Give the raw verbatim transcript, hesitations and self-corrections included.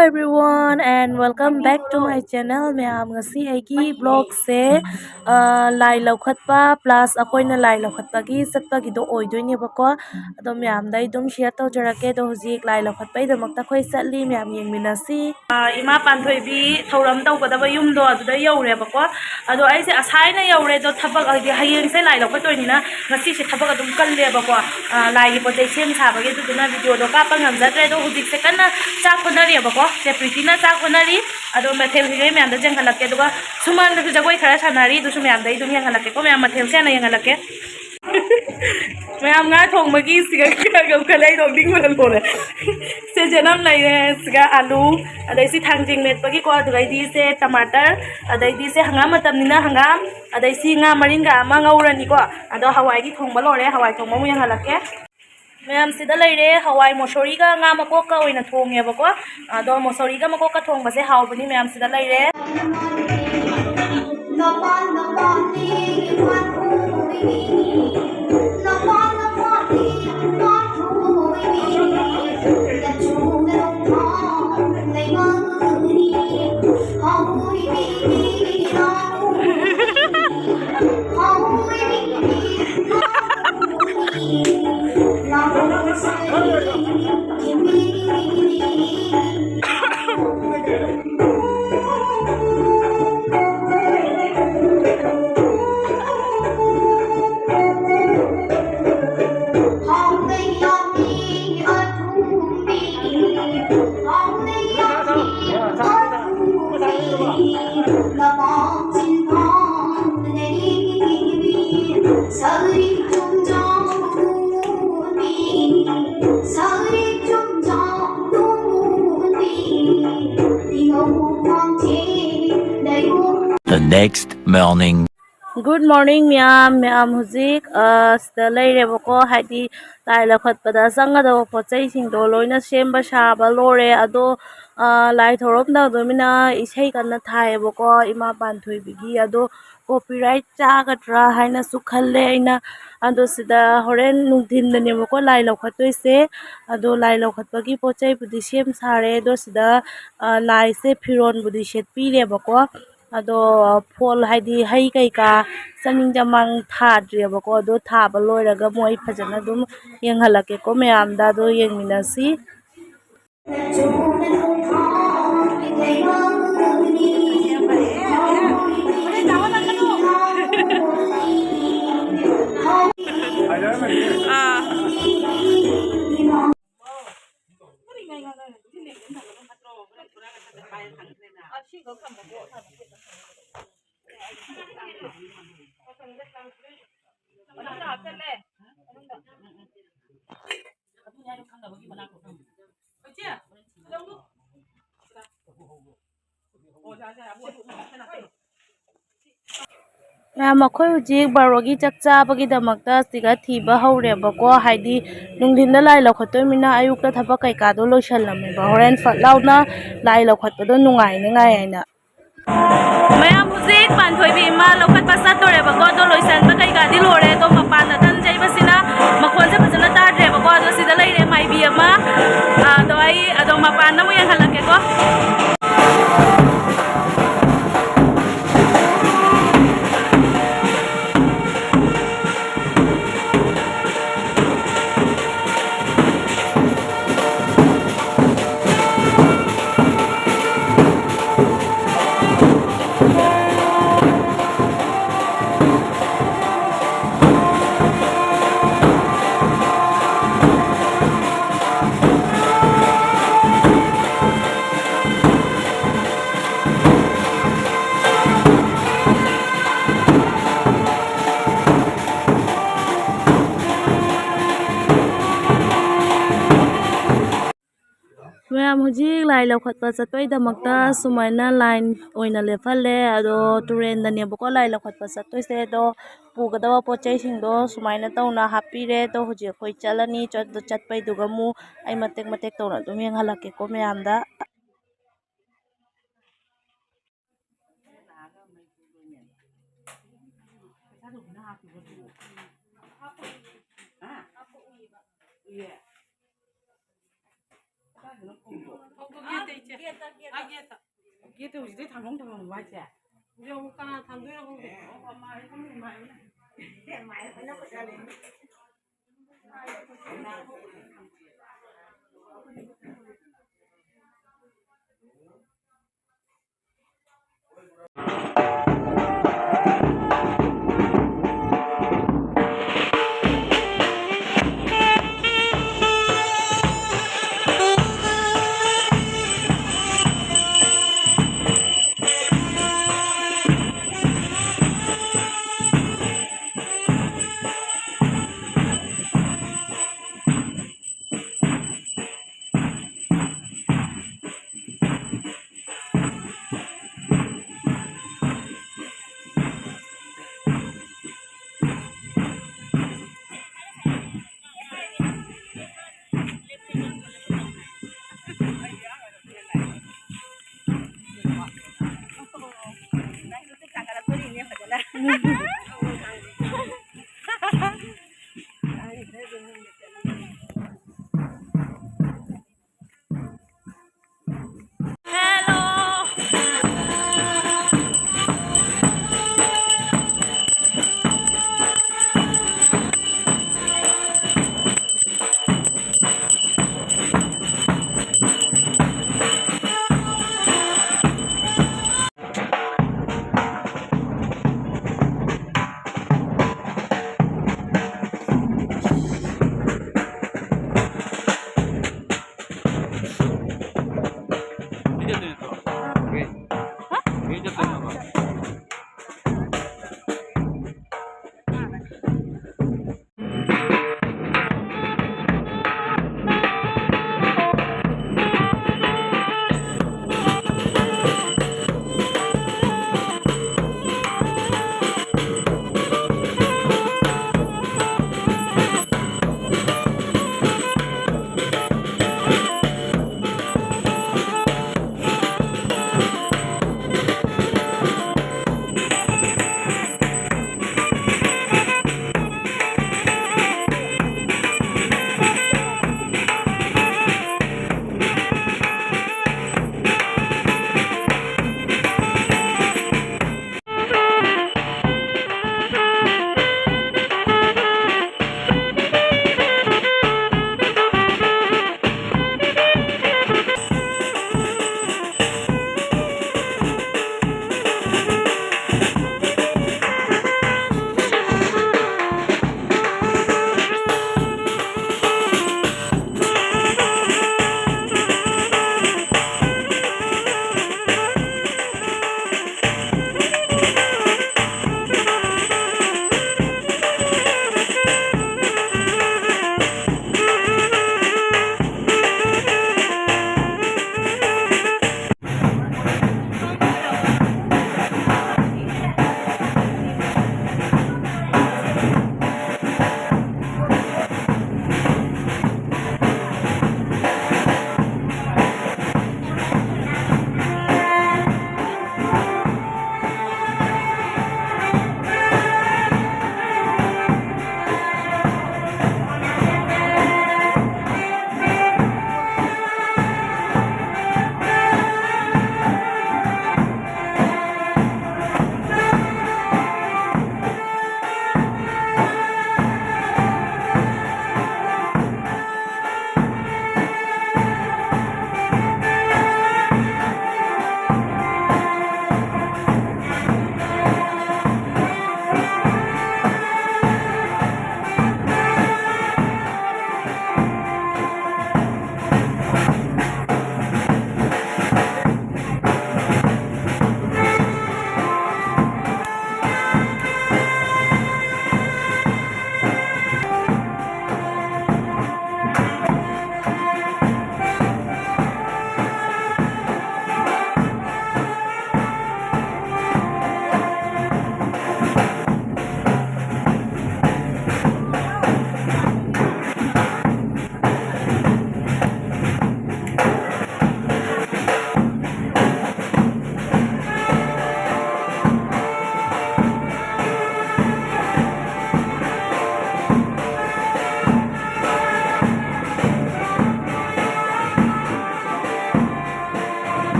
Everyone and welcome back to my channel. ꯃꯌꯥꯝ, ꯉꯁꯤ ꯑꯩꯒꯤ vlogꯁꯦ, ꯑ, ꯂꯥꯏ ꯂꯧꯈꯠꯄ plus ꯑꯩꯈꯣꯏꯅ ꯂꯥꯏ ꯂꯧꯈꯠꯄꯒꯤ ꯆꯠꯄꯒꯤꯗꯣ ꯑꯣꯏꯗꯣꯏꯅꯦꯕꯀꯣ꯫ ꯑꯗꯣ ꯃꯌꯥꯝꯗ ꯑꯩ ꯑꯗꯨꯝ share ꯇꯧꯖꯔꯛꯀꯦ꯫ ꯑꯗꯣ ꯍꯧꯖꯤꯛ ꯂꯥꯏ ꯂꯧꯈꯠꯄꯩꯗꯃꯛꯇ ꯑꯩꯈꯣꯏ ꯆꯠꯂꯤ, ꯃꯌꯥꯝ ꯌꯦꯡꯃꯤꯟꯅꯁꯤ꯫ ꯑ, ꯏꯃꯥ ꯄꯥꯟꯊꯣꯏꯕꯤ ꯊꯧꯔꯝ ꯇꯧꯒꯗꯕ ꯌꯨꯝꯗꯣ ꯑꯗꯨꯗ ꯌꯧꯔꯦꯕꯀꯣ꯫ ꯑꯗꯣ ꯑꯩꯁꯦ ꯑꯁꯥꯏꯅ ꯌꯧꯔꯦ꯫ ꯑꯗꯣ ꯊꯕꯛ, ꯍꯥꯏꯗꯤ ꯍꯌꯦꯡꯁꯦ ꯂꯥꯏ ꯂꯧꯈꯠꯇꯣꯏꯅꯤꯅ ꯉꯁꯤꯁꯦ ꯊꯕꯛ ꯑꯗꯨꯝ ꯀꯜꯂꯦꯕꯀꯣ꯫ ꯑ, ꯂꯥꯏꯒꯤ ꯄꯣꯠ ꯆꯩ ꯁꯦꯝ ꯁꯥꯕꯒꯤ, ꯑꯗꯨꯗꯨꯅ videoꯗꯣ ꯀꯥꯞꯄ ꯉꯝꯖꯗ꯭ꯔꯦ꯫ ꯑꯗꯣ ꯍꯧꯖꯤꯛꯁꯦ ꯀꯟꯅ ꯆꯥꯛ ꯍꯣꯠꯅꯔꯤꯕꯀꯣ꯫ ꯆꯦ ꯄ꯭ꯔꯤꯇꯤꯅ ꯆꯥꯛ ꯍꯣꯠꯅꯔꯤ꯫ ꯑꯗꯣ ꯃꯊꯦꯜ ꯀꯩꯀꯩ ꯃꯌꯥꯝꯗꯣ ꯌꯦꯡꯍꯜꯂꯛꯀꯦ꯫ ꯑꯗꯨꯒ ꯁꯨꯃꯥꯡꯗꯁꯨ ꯖꯒꯣꯏ ꯈꯔ ꯁꯥꯟꯅꯔꯤ, ꯑꯗꯨꯁꯨ ꯃꯌꯥꯝꯗ ꯑꯩ ꯑꯗꯨꯝ ꯌꯦꯡꯍꯜꯂꯛꯀꯦꯀꯣ꯫ ꯃꯌꯥꯝ, ꯃꯊꯦꯜꯁꯦ ꯍꯥꯟꯅ ꯌꯦꯡꯍꯜꯂꯛꯀꯦ꯫ ꯃꯌꯥꯝ, ꯉꯥ ꯊꯣꯡꯕꯒꯤ ꯁꯤꯒ ꯀꯌꯥ ꯌꯧꯈꯠꯂꯦ, ꯑꯩ ꯅꯣꯛꯅꯤꯡꯕꯅ ꯂꯣꯏꯔꯦ꯫ ꯁꯦ ꯆꯅꯝ ꯂꯩꯔꯦ, ꯁꯤꯒ ꯑꯥꯂꯨ, ꯑꯗꯩ ꯁꯤ ꯊꯥꯡꯖꯤꯡ ꯃꯦꯠꯄꯒꯤꯀꯣ, ꯑꯗꯨꯒꯩꯗꯤ ꯁꯦ ꯇꯃꯥꯇꯔ, ꯑꯗꯩꯗꯤ ꯁꯦ ꯍꯪꯒꯥꯝ ꯃꯇꯝꯅꯤꯅ ꯍꯪꯒꯥꯝ, ꯑꯗꯩ ꯁꯤ ꯉꯥ ꯃꯔꯤꯡꯒ ꯑꯃ ꯉꯧꯔꯅꯤꯀꯣ꯫ ꯑꯗꯣ ꯍꯋꯥꯏꯗꯤ ꯊꯣꯡꯕ ꯂꯣꯏꯔꯦ, ꯍꯋꯥꯏ ꯊꯣꯡꯕ ꯑꯃꯨꯛ ꯌꯦꯡꯍꯜꯂꯛꯀꯦ꯫ ꯃꯌꯥꯝ, ꯁꯤꯗ ꯂꯩꯔꯦ, ꯍꯋꯥꯏ ꯃꯣꯁꯣꯔꯤꯒ ꯉꯥ ꯃꯀꯣꯛꯀ ꯑꯣꯏꯅ ꯊꯣꯡꯉꯦꯕꯀꯣ꯫ ꯑꯗꯣ ꯃꯣꯁꯣꯔꯤꯒ ꯃꯀꯣꯛꯀ ꯊꯣꯡꯕꯁꯦ ꯍꯥꯎꯕꯅꯤ꯫ ꯃꯌꯥꯝ, ꯁꯤꯗ ꯂꯩꯔꯦ꯫ The next morning. Good morning, ꯃꯌꯥꯝ꯫ ꯃꯌꯥꯝ ꯍꯧꯖꯤꯛ, ꯑ, ꯁꯤꯗ ꯂꯩꯔꯦꯕꯀꯣ, ꯍꯥꯏꯗꯤ ꯂꯥꯏ ꯂꯧꯈꯠꯄꯗ ꯆꯪꯒꯗꯕ ꯄꯣꯠ ꯆꯩꯁꯤꯡꯗꯣ ꯂꯣꯏꯅ ꯁꯦꯝꯕ ꯁꯥꯕ ꯂꯣꯏꯔꯦ꯫ ꯑꯗꯣ, ꯑꯥ, ꯂꯥꯏ ꯊꯧꯔꯝ ꯇꯧꯗꯣꯏꯃꯤꯅ ꯏꯁꯩ ꯀꯟꯅ ꯊꯥꯏꯌꯦꯕꯀꯣ, ꯏꯃꯥ ꯄꯥꯟꯊꯣꯏꯕꯤꯒꯤ꯫ ꯑꯗꯣ copyright ꯆꯥꯒꯗ꯭ꯔꯥ ꯍꯥꯏꯅꯁꯨ ꯈꯜꯂꯦ ꯑꯩꯅ꯫ ꯑꯗꯣ ꯁꯤꯗ ꯍꯣꯔꯦꯟ ꯅꯨꯡꯊꯤꯟꯗꯅꯦꯕꯀꯣ ꯂꯥꯏ ꯂꯧꯈꯠꯇꯣꯏꯁꯦ꯫ ꯑꯗꯣ ꯂꯥꯏ ꯂꯧꯈꯠꯄꯒꯤ ꯄꯣꯠ ꯆꯩꯕꯨꯗꯤ ꯁꯦꯝ ꯁꯥꯔꯦ꯫ ꯑꯗꯣ ꯁꯤꯗ, ꯑ, ꯂꯥꯏꯁꯦ ꯐꯤꯔꯣꯟꯕꯨꯗꯤ ꯁꯦꯠꯄꯤꯔꯦꯕꯀꯣ꯫ ꯑꯗꯣ ꯐꯣꯜ, ꯍꯥꯏꯗꯤ ꯍꯩ ꯀꯩꯀꯥ ꯆꯥꯅꯤꯡ ꯆꯃꯥꯡ ꯊꯥꯗ꯭ꯔꯤꯑꯕꯀꯣ꯫ ꯑꯗꯣ ꯊꯥꯕ ꯂꯣꯏꯔꯒ ꯃꯣꯏ ꯐꯖꯅ ꯑꯗꯨꯝ ꯌꯦꯡꯍꯜꯂꯛꯀꯦꯀꯣ ꯃꯌꯥꯝꯗ꯫ ꯑꯗꯣ ꯌꯦꯡꯃꯤꯟꯅꯁꯤ꯫ ꯃꯌꯥꯝ, ꯑꯩꯈꯣꯏ ꯍꯧꯖꯤꯛ ꯕꯥꯔꯣꯒꯤ ꯆꯥꯛ ꯆꯥꯕꯒꯤꯗꯃꯛꯇ ꯁꯤꯗ ꯊꯤꯕ ꯍꯧꯔꯦꯕꯀꯣ꯫ ꯍꯥꯏꯗꯤ ꯅꯨꯡꯊꯤꯟꯗ ꯂꯥꯏ ꯂꯧꯈꯠꯇꯣꯏꯃꯤꯅ ꯑꯌꯨꯛꯇ ꯊꯕꯛ ꯀꯩꯀꯥꯗꯣ ꯂꯣꯏꯁꯜꯂꯝꯃꯦꯕ, ꯍꯣꯔꯦꯟ ꯐꯠ ꯂꯥꯎꯅ ꯂꯥꯏ ꯂꯧꯈꯠꯄꯗꯣ ꯅꯨꯡꯉꯥꯏꯅꯤꯉꯥꯏ ꯍꯥꯏꯅ꯫ ꯃꯌꯥꯝ, ꯍꯧꯖꯤꯛ ꯄꯥꯟꯊꯣꯏꯕꯤ ꯏꯃꯥ ꯂꯧꯈꯠꯄ ꯆꯠꯇꯣꯔꯦꯕꯀꯣ꯫ ꯑꯗꯣ ꯂꯣꯏꯁꯟꯕ ꯀꯩꯀꯥꯗꯤ ꯂꯣꯏꯔꯦ꯫ ꯑꯗꯣ ꯃꯄꯥꯟꯗ ꯇꯟ ꯌꯩꯕꯁꯤꯅ ꯃꯈꯣꯟꯁꯦ ꯐꯖꯅ ꯇꯥꯗ꯭ꯔꯦꯕꯀꯣ꯫ ꯑꯗꯣ ꯁꯤꯗ ꯂꯩꯔꯦ ꯃꯥꯏꯕꯤ ꯑꯃ꯫ ꯑꯗꯣ ꯑꯩ ꯑꯗꯣ ꯃꯄꯥꯟꯗ ꯑꯃꯨꯛ ꯌꯦꯡꯍꯜꯂꯛꯀꯦꯀꯣ꯫ ꯃꯌꯥꯝ, ꯍꯧꯖꯤꯛ ꯂꯥꯏ ꯂꯧꯈꯠꯄ ꯆꯠꯄꯩꯗꯃꯛꯇ ꯁꯨꯃꯥꯏꯅ line ꯑꯣꯏꯅ ꯂꯦꯞꯍꯜꯂꯦ꯫ ꯑꯗꯣ ꯇꯨꯔꯦꯟꯗꯅꯦꯕꯀꯣ ꯂꯥꯏ ꯂꯧꯈꯠꯄ ꯆꯠꯇꯣꯏꯁꯦ꯫ ꯑꯗꯣ ꯄꯨꯒꯗꯕ ꯄꯣꯠ ꯆꯩꯁꯤꯡꯗꯣ ꯁꯨꯃꯥꯏꯅ ꯇꯧꯅ ꯍꯥꯞꯄꯤꯔꯦ꯫ ꯑꯗꯣ ꯍꯧꯖꯤꯛ ꯑꯩꯈꯣꯏ ꯆꯠꯂꯅꯤ꯫ ꯆꯠ-, ꯆꯠꯄꯩꯗꯨꯒ ꯑꯃꯨꯛ ꯑꯩ ꯃꯇꯦꯛ ꯃꯇꯦꯛ ꯇꯧꯅ ꯑꯗꯨꯝ ꯌꯦꯡꯍꯜꯂꯛꯀꯦꯀꯣ ꯃꯌꯥꯝꯗ꯫ ꯍꯥ? ꯏꯌꯦ꯫ ꯀꯗꯥꯏꯗꯅꯣ ꯐꯧꯗꯣ? ꯐꯧꯗꯣ ꯒꯦꯠꯇ, ꯏꯆꯦ꯫ ꯒꯦꯠꯇ, ꯒꯦꯠꯇ꯫ ꯑꯥ, ꯒꯦꯠꯇ꯫ ꯒꯦꯠꯇ ꯍꯧꯖꯤꯛꯇꯩ ꯊꯥꯡꯒꯣꯡ ꯊꯝꯃꯝꯃꯣ ꯍꯥꯏꯁꯦ? ꯍꯧꯖꯤꯛ ꯑꯃꯨꯛ ꯀꯅꯥ ꯊꯥꯡꯗꯣꯏꯅꯣ ꯈꯪꯗꯦ꯫ ꯑꯣ, ꯑꯣ, ꯃꯥ ꯍꯥꯏ, ꯃꯥ ꯍꯥꯏ꯫ ꯃꯥ ꯍꯥꯏ, ꯃꯥ ꯍꯥꯏ꯫